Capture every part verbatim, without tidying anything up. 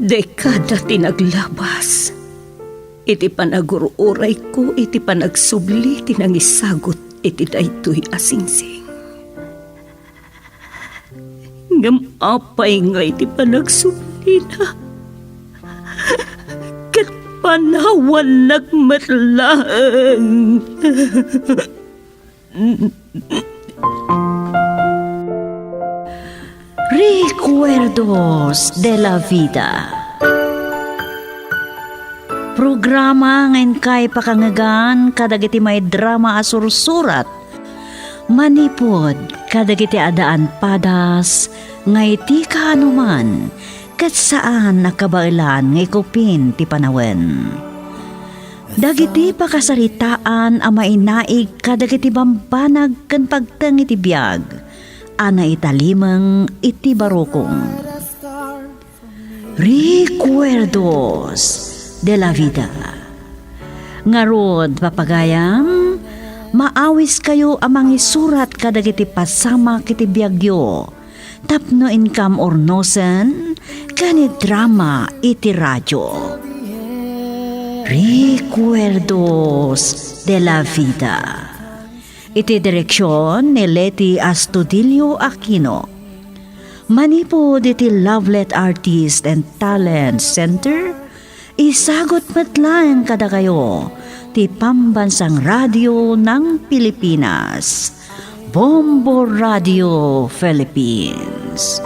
Dekada ti naglabas iti panagur-urayko iti panagsubli ti nangisagut iti daytoy a singsing. Ngem apay nga iti panagsublina, ket panawannak met laeng. Recuerdos de la Vida. Programa nga inkay pakangegan kadagiti maidrama a sursurat manipud kadagiti addaan padas nga iti kaanoman ket saan a kabaelan nga ikupin ti panawen. Dagiti pakasaritaan a mainaig kadagiti bambanag ken pagteng iti biag a naitalimeng iti barukong. Recuerdos de la Vida. Ngarud, papagayam, maawiskayo a mangisurat kadagiti pasamak iti biagyo tapno inkam urnosen ken idrama iti radio. Recuerdos de la Vida. Iti direksion ni Leti Astudillo Aquino. Manipud iti Lovelet Artist and Talent Center, isagut met laeng kadakayo ti Pambansang Radio ng Pilipinas, Bombo Radio Philippines.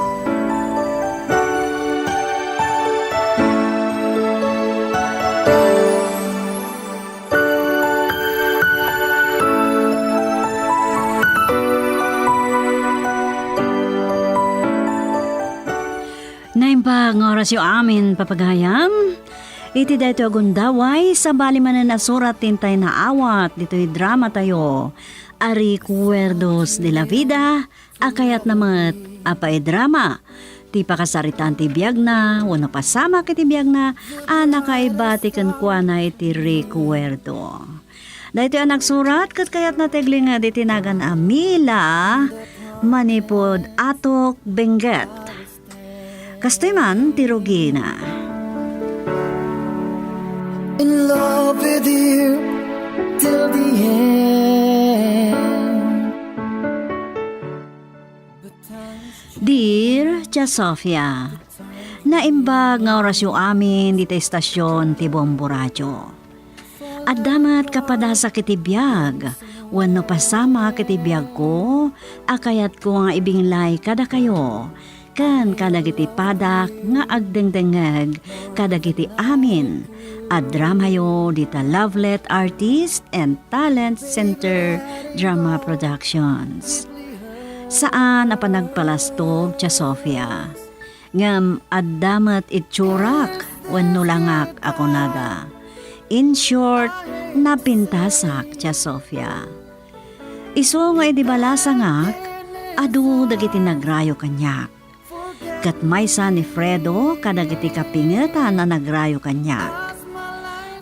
Naimbag nga orasyo amin, papagayam. Iti daytoy a gundaway, sabali manen a surat ti intay naawat ditoy dramatayo a Recuerdos de la Vida, a kayatna met a paidrama ti pakasaritaan ti biagna wenno pasamak iti biagna a nakaiba ti kenkuana iti rekuerdo. Daytoy a nagsurat ket kayatna ti aglinged iti nagan a Mila manipud Atok Benguet. Kastoy man ti rugina. In love with you till the end. Dear Tia Sofia, naimbag nga orasyo amin dita estasion ti Bombo Radio. Adda met kapadasak iti biag wenno pasamak iti biagko a kayatko nga ibinglay kadakayo ken kadagiti padak nga agdengdengngeg kadagiti amin a dramayo dita Lovelet Artist and Talent Center Drama Productions. Saan a panagpalastog, Tia Sofia. Ngem adda met itsurak wenno langak a kunada. In short, napintasak, Tia Sofia. Isu nga idi balasangak, adu dagiti nagrayo kaniak. Ket maysa ni Fredo kadagiti kapingetan a nagrayo kaniak.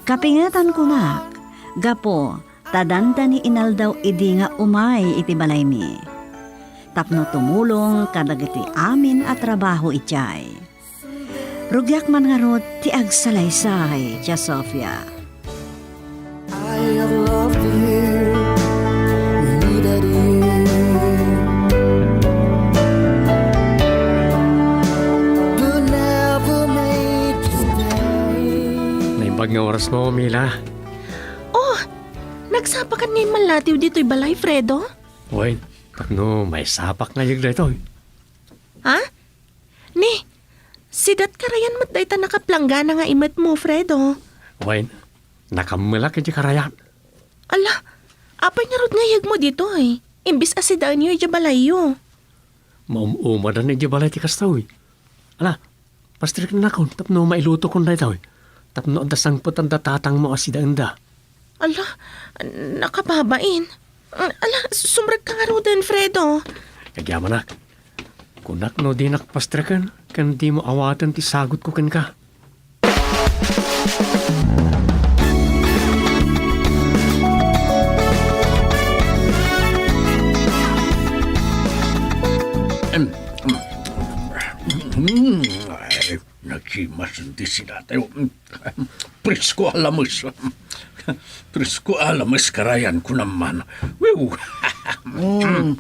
Kapingetan kunak, gapu ta dandani inaldaw idi nga umay iti balaymi. Tapno tumulong kadagiti amin a trabaho idiay. Rugiak man ngarud ti agsalaysay, Tia Sofia. I have loved you, needed you. But never made you stay. Naimbag nga orasmo, Mila. Oh, nagsapakan nga immallatiw ditoy balay, Fredo? Wen, tapno maisapak nga yeg daytoy. Ha? Ni, sida't karayan met dayta nakaplanggana nga imetmo, Fredo. Wen, nakammelak iti karayan. Ala, apay ngarud nga yegmo ditoy? Imbes a sidaenyo idiay balayyo. Maum-umadan idiay balay ti kastoy. Ala, pastrekennakon tapno mailutokon daytoy. Tapno adda sangpetan da tatangmo a sidaenda. Ala, nakababain. Ala, sumrekka ngaruden, Fredo. Agyamanak. Kunak no dinak pastreken ken dimo awaten ti sagutko kenka. Em, em, mm, ay. Nagimas ti sidatayo. Presko a lames. Presko a lames karayan ko naman. Wiw! Mm.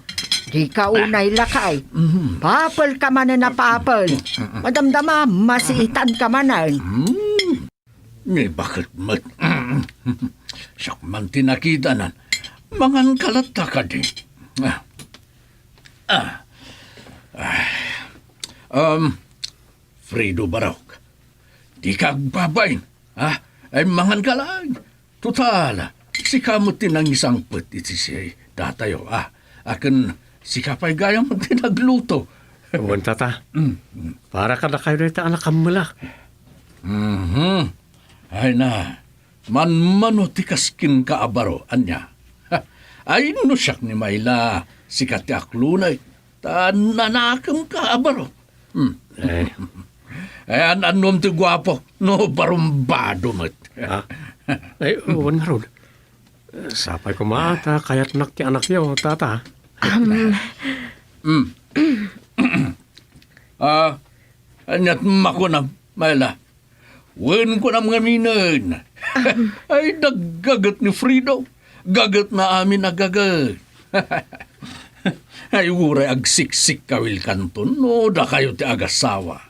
Di ka unay lakay. Mm. Papel ka manen a papel. Madamdama, masiitan ka manen. Mm. Ni bakit met? Siak man ti nakitanan. Mangan ka latta kadi. Ah. Ah. Ah. Um, Fredo Barok, di ka agbabain, ha? Ay, mangan ka lang. Total, sika met ti nangisangpet iti sidatayo, ha? Akin, sika pay gayam ti nagluto. Wen, tata. Mm, mm. Para kadakayo dayta a nakammela. Mhm. Ay na, manmano ti kas kenka a baro, ania? Ay, no siak ni Mayla, sika ti aklunay. Ta nanakemka a baro. Hmm. Eh. Eh, an-annom ti guapo, no barumbado met. Ah. Ay, wen ngarud. Sapay koma ta kayatnak ti anakyo, tata. Um. Hmm. Ah, aniat makunam, Mayla? Wen kunam ngaminen. Ay, daggaget ni Fredo. Gagetna amin a gaget. Ay, uray agsiksikkawilkanton no dakayo ti agasawa.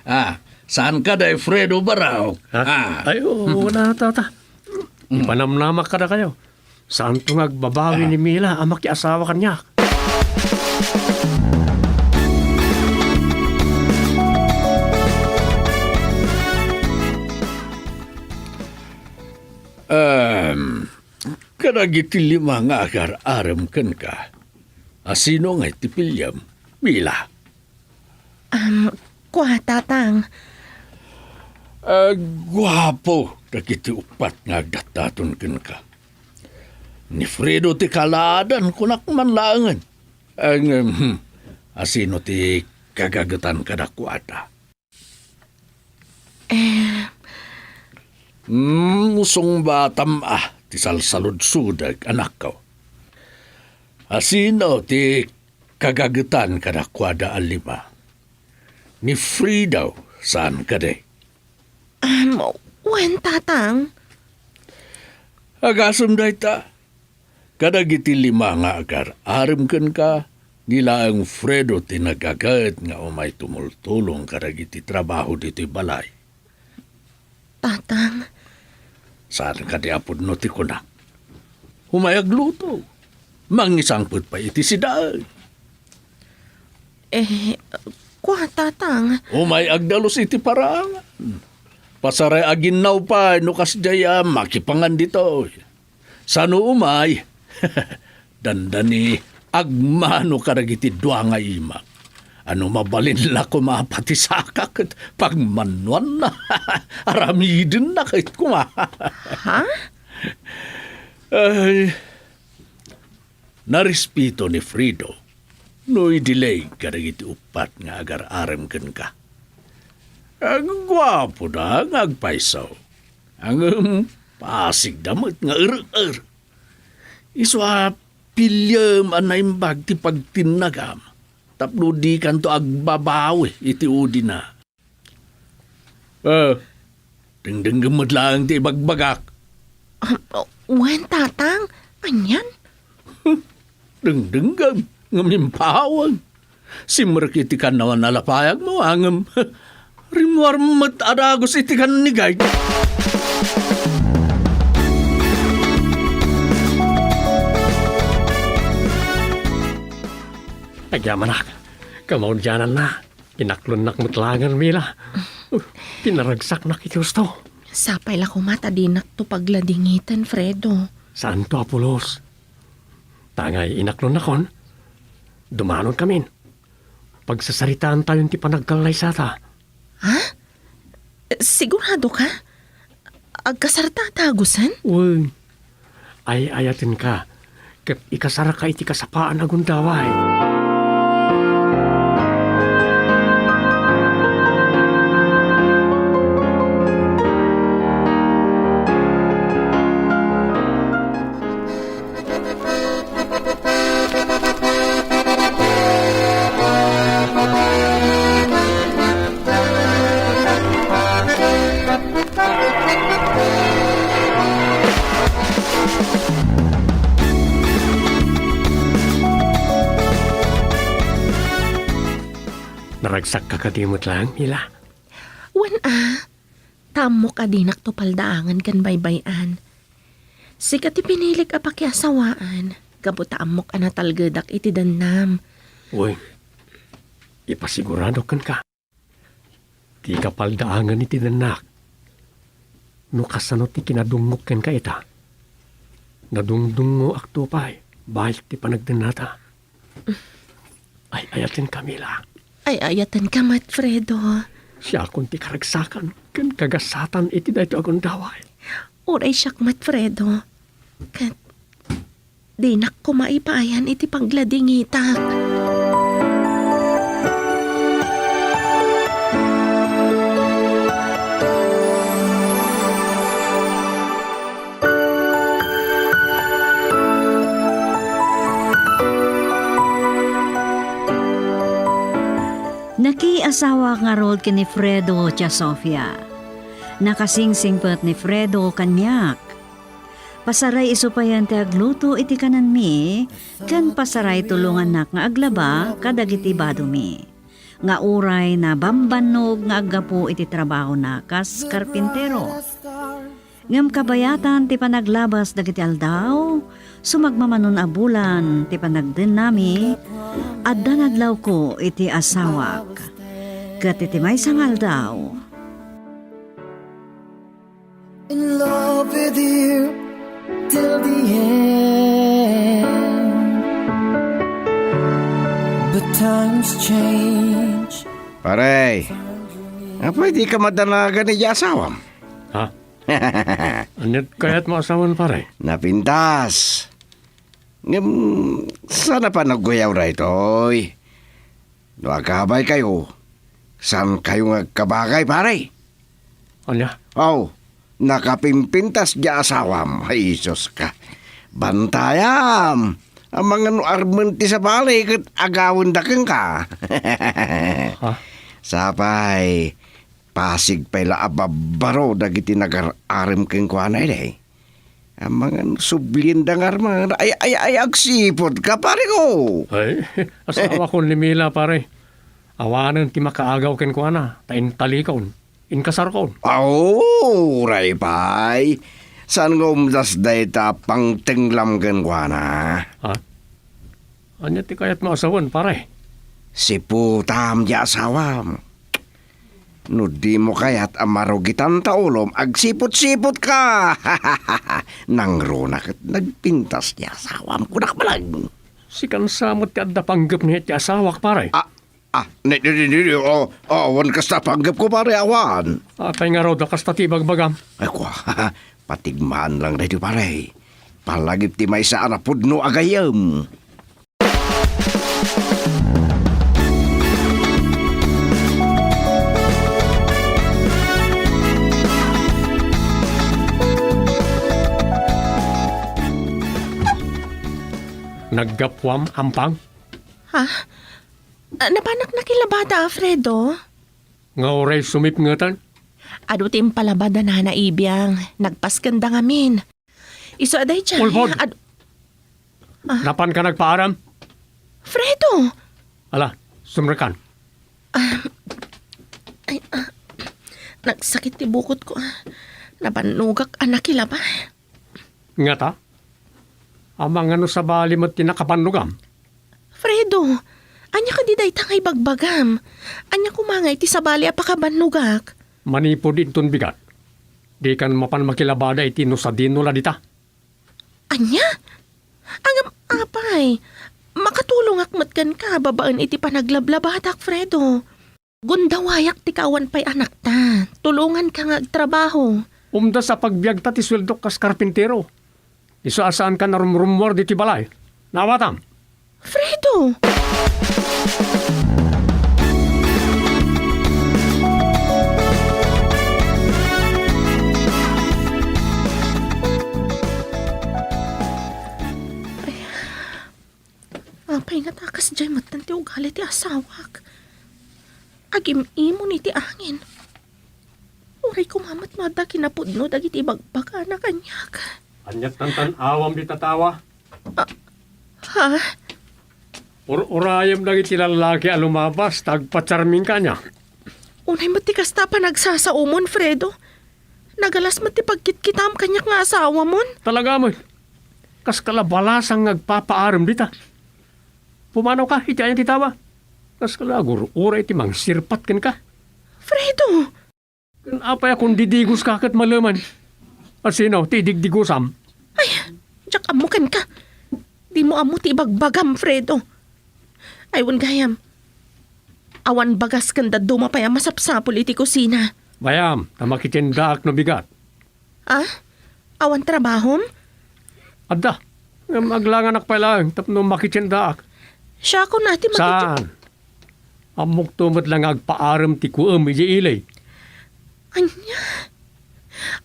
Ah, saan ka da, Fredo Barok? Ha? Ah. Ay, oo, wala, tata. Mm. Ipanamnamak kadakayo. Saanto nga agbabawi ni Mila a makiasawa kaniak. Em, kadagiti lima nga agar-arem kenka, asino nga ti piliem, Mila? Am, kua, Tatang. Ah, guapo dagiti uppat nga agdattaton kenka. Ni Fredo ti kalaadan, kunak man laengen. Ah, ngem, hmm, asino ti kagagetan kadakuada? Eh. Hmm, sungbatam a ti salsaludsodek, anakko. Asino ti kagagetan kadakuada a lima? Ni Fredo, saan kadi? Em, wen, Tatang. Agasem dayta, kadagiti lima nga agar-arem kenka, ni laeng Fredo ti nagaget nga umay tumultulong kadagiti trabaho ditoy balay. Tatang. Saan kadi a pudno ti kunak? Umay agluto. Mangisangpet pay iti sidaen. Eh, kua, Tatang. Umay agdalus iti paraangan. Pasaray a ginnaw pay no kasdiay a makipangan ditoy. Sano umay, dandani agmano kadagiti dua nga imak. Ano mabalin la koma a pati saka ket pagmannuanna. Aramidenna ket koma. Ha? Ay, narespeto ni Fredo no idilay kadagiti uppat nga agar-arem kenka. Agguapoda nga agpayso. Ngem pasigda met nga er-er. Isu a piliem a naimbag ti pagtinnagam tapno dikanto agbabawi iti udina. Eh, dengdengngem met laeng ti ibagbagak. Um, wen, Tatang. Anian? Dengdengngem, ngem impawen. Simrek iti kannawan a lapayagmo, ngem rimmuar met a dagus iti kannigay. Agyamanak, kamaudiananna. Inaklonnak met laengen, Mila. Uh, pinaragsaknak iti husto. Sapay la koma ta dinakto pagladingiten, Fredo. Saanto a pulos. Ta ngay inaklonnakon, dumanonkamin. Pagsasaritaantayon ti panagkallaysata. Ha? Sigurado ka? Agkasarta a dagusen? Wen. Ay-ayatenka, ket ikasarka iti kasapaan a gundaway. Naragsakka kadi met laeng, Mila? Wen a, ta ammok a dinakto paldaangen ken baybay-an. Sika ti pinilik a pakiasawaan, gapu ta ammok a natalgedak iti dennam. Uy, ipasiguradok kenka. Dika paldaangen iti dennak. No kasano ti kinadungngok kenka ita? Nadungdungngoakto pay, baik ti panagdennata. Ay-ayatenka, Mila. Ay-ayatenka met, Fredo. Siakon ti karagsakan ken kagasatan iti daytoy a gundaway. Uray siak met, Fredo. Ket dinak koma ipaayan iti pagladingitak. Nakiasawak ngarud ken ni Fredo ti Sofia. Nakasingsingpet ni Fredo kaniak. Pasaray isu payen ti agluto iti kanenmi, ken pasaray tulongannak nga aglaba kadagiti badomi, nga uray nabambannog nga aggapu iti trabahona kas karpintero. Ngem kabayatan ti panaglabas dagiti aldaw, sumagmamanon a bulan ti panagdennami, adda nadlawko iti asawak. Ket iti maysa nga aldaw, In love with you till the end. But times change. Pare, apay dika madanagan iti asawam? Ha? Aniat kayat maasawan, pare? Napintas. Ngem, saan a panagguyaw daytoy? No agkabaykayo, saankayo nga agkabagay, pare? Ania? Aw, nakapimpintas diay asawam. Ay, Dios ka. Bantayam. Amangan no armen ti sabali ket agawenda kenka. Ha? Sapay, pasig pay la a babbaro dagiti nagar-arem kenkuana idi. Amangan sublienda nga armen. Ay, ay, ay, agsipud ka, pare ko. Ay, asawakon ni Mila, pare. Awanen ti makaagaw kenkuana, ta intalikon, inkasarkon. Aw, uray pay. Saan nga umdas dayta a pangtenglam kenkuana? Ha? Ania ti kayat maasawan, pare? Siputam diay asawam. No dimo kayat a marugitan ta ulom, agsiput-siputka. Nangruna ket nagpintas diay asawam, kunak balag. Sikan sa met ti adda panggepna iti asawak, pare. Ah, ah, ni, ni, ni, ni, oh, oh, awan kasta panggepko, pare, awan. Apay ngarud a kasta ti ibagbagam? Ay, kua, patigmaan lang daytoy, pare. Palagip ti maysa a napudno a gayyem. Naggapuam, Ampang? Ha? Ah, napanak nakilabada, Alfredo? Nga uray sumipngetan? Adu ti impalabada, Nana Ibiang. Nagpaskenda ngamin. Isu a daydiay, Ulbod! Ad-, ah. Napanka nagpaaram? Fredo! Ala, sumrekkan. Ah, ay, ah, nagsakit ti bukotko, ah. Nabannogak a nakilaba. Ngata? Amangan no sabali met ti nakabannogam? Fredo, ania kadi dayta nga ibagbagam? Ania koma nga iti sabali a pakabannogak? Manipud inton bigat, dikan mapan makilabada iti no sadino la dita. Ania? Ngem, apay, makatulongak met kenka babaen iti panaglablabadak, Fredo. Gundawayak ti kaawan pay anakta. Tulonganka nga agtrabaho. Umdas a pagbiagta ti sueldok kas karpintero. Isu a saanka a rumrummuar ditoy balay. Naawatam? Fredo! Ay, apay ngata kasdiay metten ti ugali ti asawak. Agim-imon iti angin. Uray koma met no adda kinapudno dagiti ibagbagana kaniak. Ania't tantan-awam dita tawa? Ah, ha? Ur-urayem dagiti lallaki a lumabas, ta agpacharmingka ania. Unay met ti kasta a panagsasaomon, Fredo. Nagalas met ti pagkitkitam kaniak nga asawamon. Talaga met. Kaska la balasang nga agpapaarem dita. Pumanawka iti ayan ti tawa. Kaska la agur-uray ti mangsirpat kenka. Fredo! Ken apay a kun didigoska ket malemen? A sino ti idigdigosam? Ay, diak ammo kenka. Dimo ammo ti ibagbagam, Fredo. Ay, wen gayam. Awan bagas ken dadduma pay a masapsapul iti kusina. Gayam, ta makitiendaak no bigat. Ah? Awan trabahom? Adda. Ngem aglanganak pay laeng tapno makitiendaak. Siakon a ti makiti- Saan? Ammokto met la nga agpaarem ti kuem idiay ili. Ania?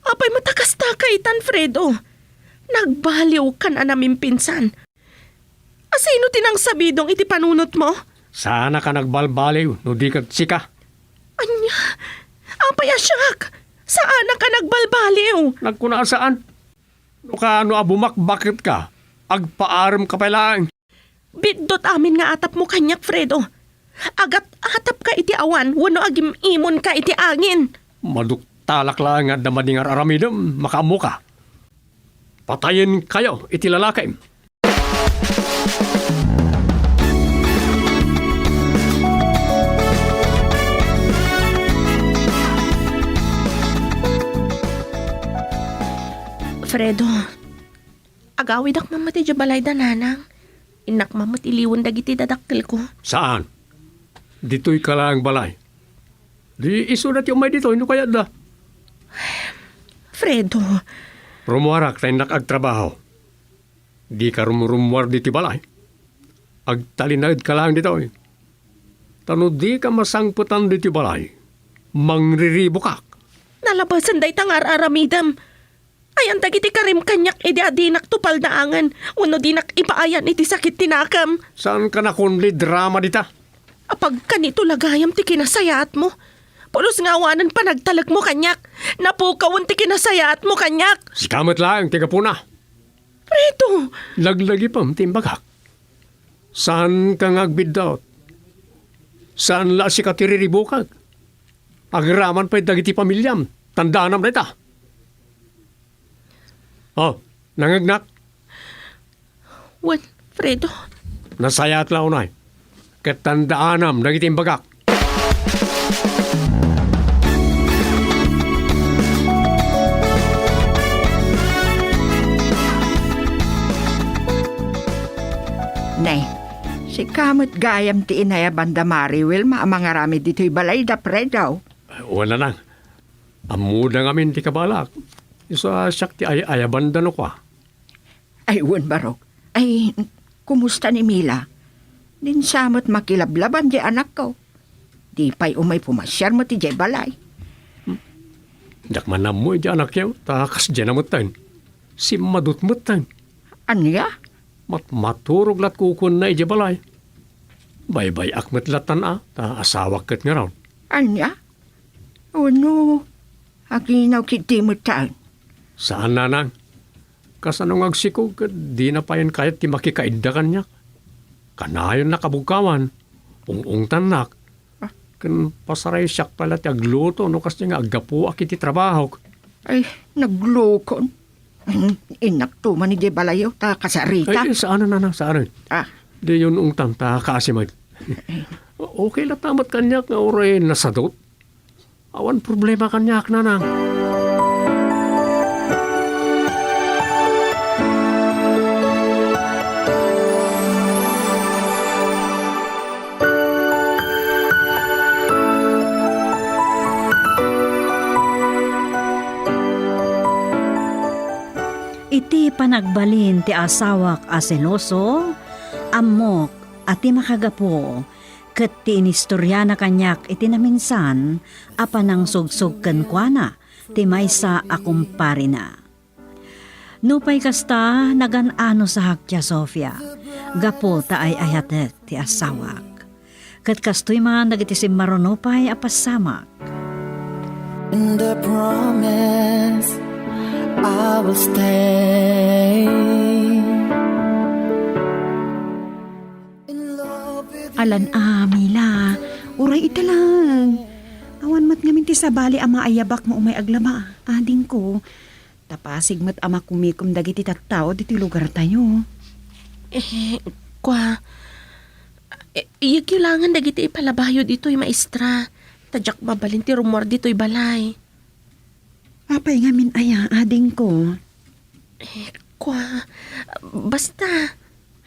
Apay met a kasta kaitan, Fredo? Nagbaliwkan a namimpinsan. A sino ti nangsabidong iti panunotmo? Saanak a nagbalbaliw no di ket sika. Ania? Apay a siak? Saanak a nagbalbaliw? Nagkuna a saan. No kaano a bumakbaketka, agpaaremka pay laeng. Biddut amin nga atapmo kaniak, Fredo. Agat-atapka iti awan wenno agim-imonka iti angin. Maduktalak laeng nga adda madi nga ar-aramidem, makaammoka. Patayenkayo iti lalakim. Fredo, agawidak man met idiay balayda, nanang. Innak man met iliwen dagiti dadakkelko. Saan? Ditoyka laeng balay. Di isuda ti umay ditoy no kayatda. Fredo. Rummuarak ta innak agtrabaho. Dika rumrummuar ditoy balay. Agtalinaedka laeng ditoy. Ta no dika masangpetan ditoy balay, mangriribukak. Nalabasan dayta nga ar-aramidem. Ayan dagiti karim kaniak idi a dinak tupaldaangen wenno dinak ipaayan iti sakit ti nakem. Saanka nakunli drama dita? Apagkanito la gayam ti kinasayaatmo. Pulos nga awanen panagtalekmo kaniak. Napukawen ti kinasayaatmo kaniak. Sika met laeng ti gapuna. Fredo! Laglagipem ti imbagak. Saanka nga agbiddut. Saan la a sika ti riribukak. Agraman pay dagiti pamiliam. Tandaanam dayta. Oh, nangngegnak? Wen, Fredo. Nasayaat la unay. Ket tandaanam dagiti imbagak. Ne, sika met gayam ti inayabanda Mari Wilma a mangaramid ditoy balayda, Fredo. Wen, nanang. Ammoda ngamin ti kabalak. Isu a siak ti ay-ayabanda no kua. Ay, wen, barok. Ay, kumusta ni Mila? Dinsa met makilablaban diay anakko. Di pay umay pumasiar met idiay balay. Diak man ammo idiay anakyo, ta kasdiay na metten. Simmadut metten. Ania? Mat-, maturog lat kukuenna idiay balay. Baybay-ak met latan a, ta asawak ket ngarud. Ania? Wenno, aginaw ketdi metten? Saan, nanang. Kasano nga agsikog ket dina payen kayat ti makikaidda kaniak? Kanayon nakabugkawan, ung-ungtannak, ken pasaraysiak pay la ti agluto no kasdi nga aggapuak iti trabahok. Ay, naglukon. Innakto man idiay balayo, ta kasarita. Ay, saan, nanang, saan. Ah. Diyon ungtan, ta kaasi met. Okay la ta met kaniak nga uray nasadot. Awan problema kaniak, nanang. Iti panagbalin ti asawak a seloso, ammok a ti makagapu ket ti inistoriana kaniak iti naminsan a panangsugsog kenkuana ti maysa a kumparena. Nupay kasta, nagan-anosak, Tia Sofia, gapu ta ay-ayatek ti asawak. Ket kastoy man dagiti simmaruno pay a pasamak. And I promise I will stay. Alan a, Mila. Uray ita lang. Awan met ngamin ti sabali a maayabak nga umay aglaba, adingko. Ta pasig met a makumikom dagiti tattao ditoy lugartayo. Eh, kua, eh, iyegyo langen dagiti ipalabayo ditoy, maestra. Ta diak mabalin ti rummuar ditoy balay. Apay ngamin aya, adingko? Eh, kua, basta.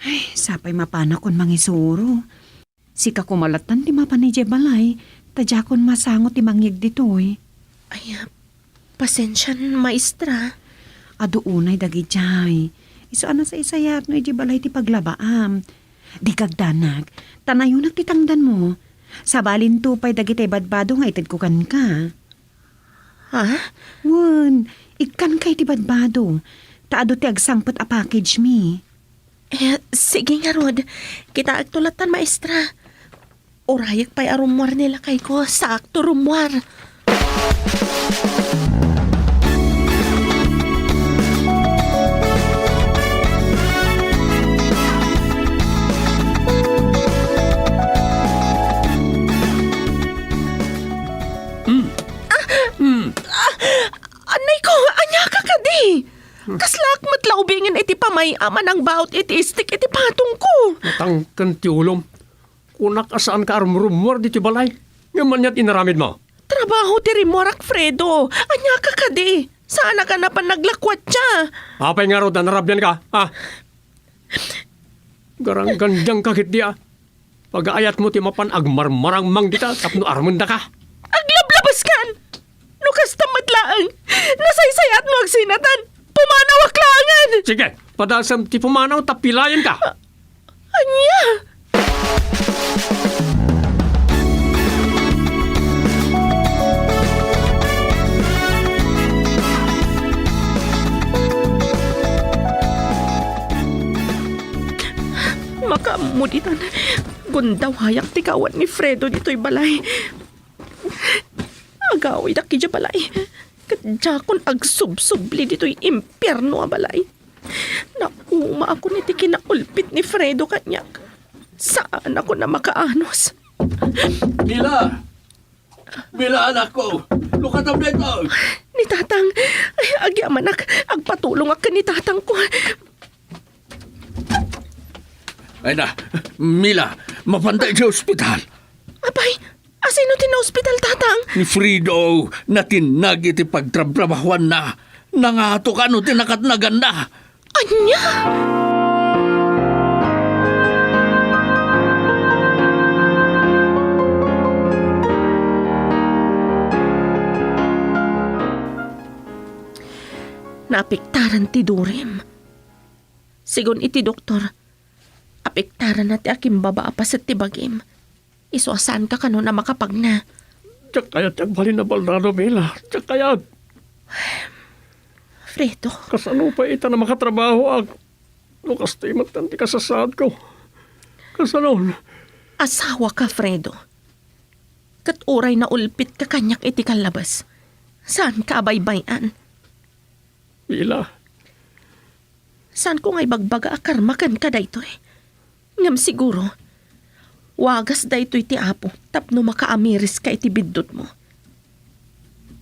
Ay, sapay mapanakon mangisuro. Sika koma lattan ti mapan idiay balay, ta diakon masango ti mangyeg ditoy. Ay, ah, pasensian, maestra. Adu unay dagidiay. Isu a nasaysayaatno idiay balay ti paglabaam. Dika agdanag, ta nayonak ti tangdanmo. Sabalinto pay dagiti badbado nga itedko kenka. Ha? Wen, ikkanka iti badbado, ta adu ti agsangpet a package mi. Eh, sige ngarud. Kitaekto lattan, maestra. Urayek pay a rummuar ni lakayko, saakto rummuar. Mm. Ah! Mm. Ah! Anay ko, ania ka kadi? Kaslaak met la ubingen iti pamay-am a nangbaut iti istik iti patongko. Natangken ti ulom. Kunak a saanka a rumrummuar ditoy balay. Ngem ania ti inaramidmo? Trabaho ti rimmuarak, Fredo. Ania ka kadi? Saanak a napan naglakuatsa. Apay ngarud a narabianka, ha? Garanggandiangka ketdi, a. Pagaayatmo ti mapan agmarmarangmang dita tapno armendaka. Aglablabaskan! No kasta met laeng, nasaysayaatno agsinatan. Pumanawak laengen! Sige, padasem ti pumanaw ta pilaenka. A-, ania? Makaammo ditan. Gundawayak ti kaawat ni Fredo ditoy balay. Agawidak idiay balay. Ket diakon agsubsubli ditoy impierno a balay. Naumaakon iti kinaulpit ni Fredo kaniak. Saanakon a makaanus. Mila! Mila, anakko! Lukatam daytoy! Ni Tatang! Ay, agyamanak, agpatulongak ken ni Tatangko. Ay na, Mila, mapanda idiay ospital. Apay, asino ti naospital, Tatang? Ni Fredo, natinnag iti pagtrabrabahuanna. Nangato kano ti nakatnaganna. Ania? Naapektaran ti durim. Sigun iti doktor, apektaranna ti akimbaba a paset ti bagim. Isu a saanka kanon a makapagna. Diak kayat ti agbalin a baldado, Mila. Diak kayat. Fredo. Kasano pay ita a makatrabahoak? No kasta met ti kasasaadko. Kasanon? Asawaka, Fredo. Ket uray naulpitka kaniak iti kallabes, saanka a baybay-an. Mila. Saanko nga ibagbaga a karma kenka daytoy. Ngem siguro, wagas daytoy ti Apo tapno makaamiriska iti biddutmo.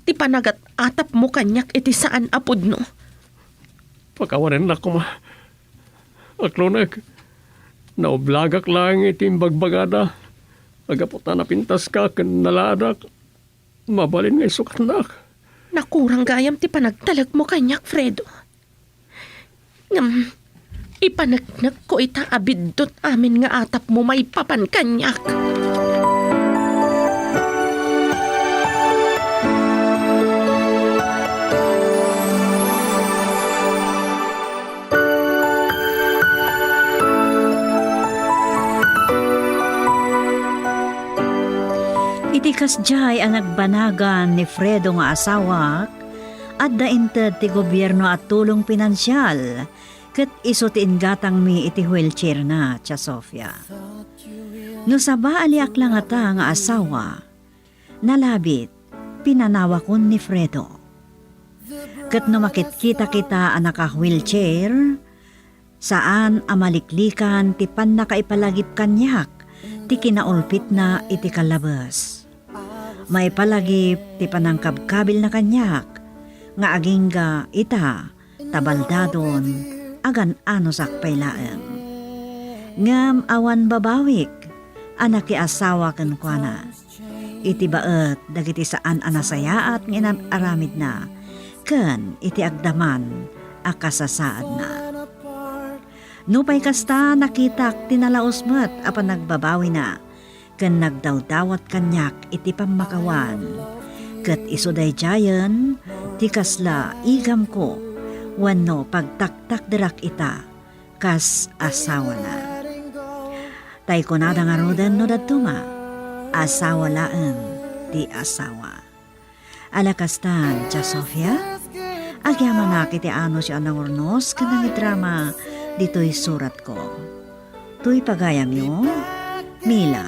Ti panagat-atapmo kaniak iti saan a pudno. Pakawanennak koma. Aklonek, naublagak laeng iti imbagbagada. Gapu ta napintaska ken nalaadak. Mabalin nga isukatnak. Nakurang gayam ti panagtalekmo kaniak, Fredo. Ngem, ipaneknekko ita a biddut amin nga atapmo maipapan kaniak. Iti kasdiay a nagbanagan ni Fredo nga asawak, adda inted ti gobierno a tulong pinansial, ket isu ti inggatangmi iti wheelchair-na, Tia Sofia. No sabaaliak la ngata nga asawa, nalabit, pinanawakon ni Fredo. Ket no makitkita kita a naka-wheelchair, saan a maliklikan ti pannakaipalagip kaniak ti kinaulpitna iti kallabes. Maipalagip ti panangkabkabilna kaniak nga agingga ita ta baldadon, agan-anusak pay laeng. Ngem awan babawik a nakiasawa kenkuana. Iti baet dagiti saan a nasayaat nga inan-aramidna ken iti agdaman a kasasaadna. Nupay kasta, nakitak ti nalaus met a panagbabawina ken nagdawdawat kaniak iti pammakawan. Ket isu daydiayen ti kasla igamko wenno pagtaktakderak ita kas asawana. Tay kunada ngaruden no dadduma, asawa laeng ti asawa. Ala kastan, Tia Sofia, agyamanak iti anusyo a nangurnos ken nangidrama ditoy suratko. Toy pagayamyo, Mila.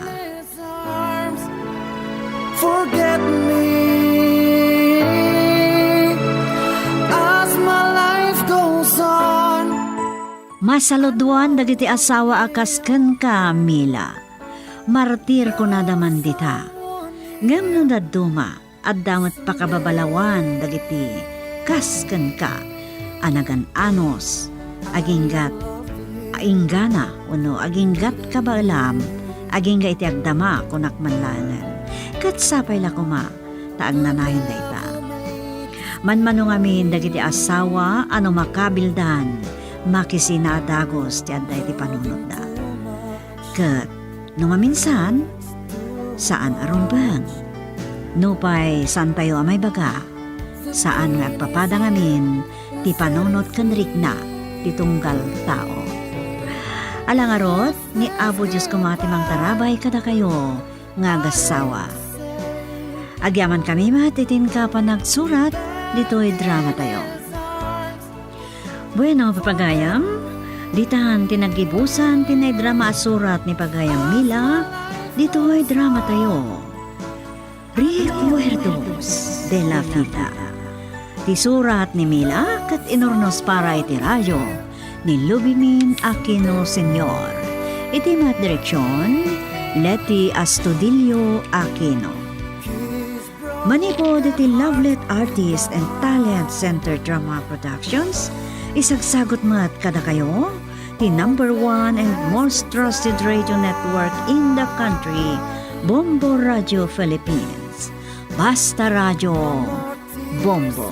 Forget me as my life goes on. Masaludoan dagiti asawa a kas kenka, Mila. Martir kunada man dita. Ngem no dadduma, adda met pakababalawan dagiti kas kenka a nagan-anus, aginggat a inggana wenno aginggat kabaelam, agingga iti agdama, kunak man laengen. Ket sapay la koma ta agnanayon dayta. Manmano ngamin dagiti asawa a no makabildan, makisina a dagus ti adda iti panunotda. Ket no maminsan, saan a rumbeng. Nupay saantayo a maibaga, saan nga agpapada ngamin ti panunot ken rikna ti tunggal tao. Ala ngarud, ni Apo Dios koma ti mangtarabay kadakayo nga agassawa. Agyamankami met iti inka panagsurat ditoy dramatayo. Bueno, pagayam, ditan ti naggibusan ti naidrama a surat ni pagayam Mila ditoy dramatayo. Recuerdos de la Vida. Ti surat ni Mila ket inurnos para iti radyo ni Lubimin Aquino Senior. Iti met direksion, Leti Astudillo Aquino. Manipud iti Lovelet Artist and Talent Center Drama Productions, isagsagut met kadakayo ti number one and most trusted radio network in the country, Bombo Radio Philippines. Basta Radio, Bombo.